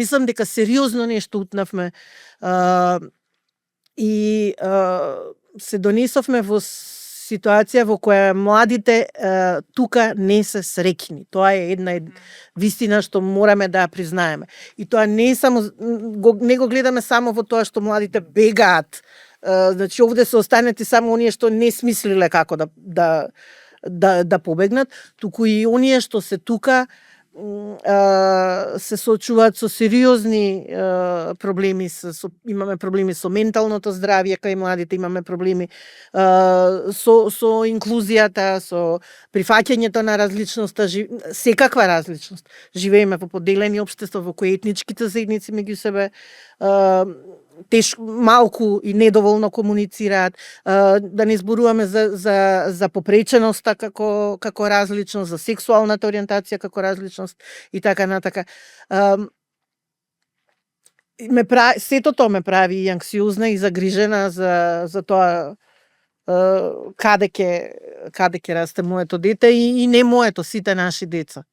Мислам дека сериозно нешто утнавме и се донесовме во ситуација во која младите тука не се среќни. Тоа е една вистина што мораме да ја признаеме. И тоа не е само не го гледаме само во тоа што младите бегаат. Значи овде се останети само оние што не смислиле како да побегнат, туку и оние што се тука се соочуваат со сериозни проблеми, имаме проблеми со менталното здравје кај младите, имаме проблеми со инклузијата, со прифаќањето на различноста, секаква различност. Живееме во поделени општества во кои етничките заедници меѓу себе малку и недоволно комуницираат, да не зборуваме за попреченоста како различност, за сексуалната ориентација како различност и така натака. Сето тоа ме прави и анксиозна и загрижена за тоа каде ќе расте моето дете и не моето, сите наши деца.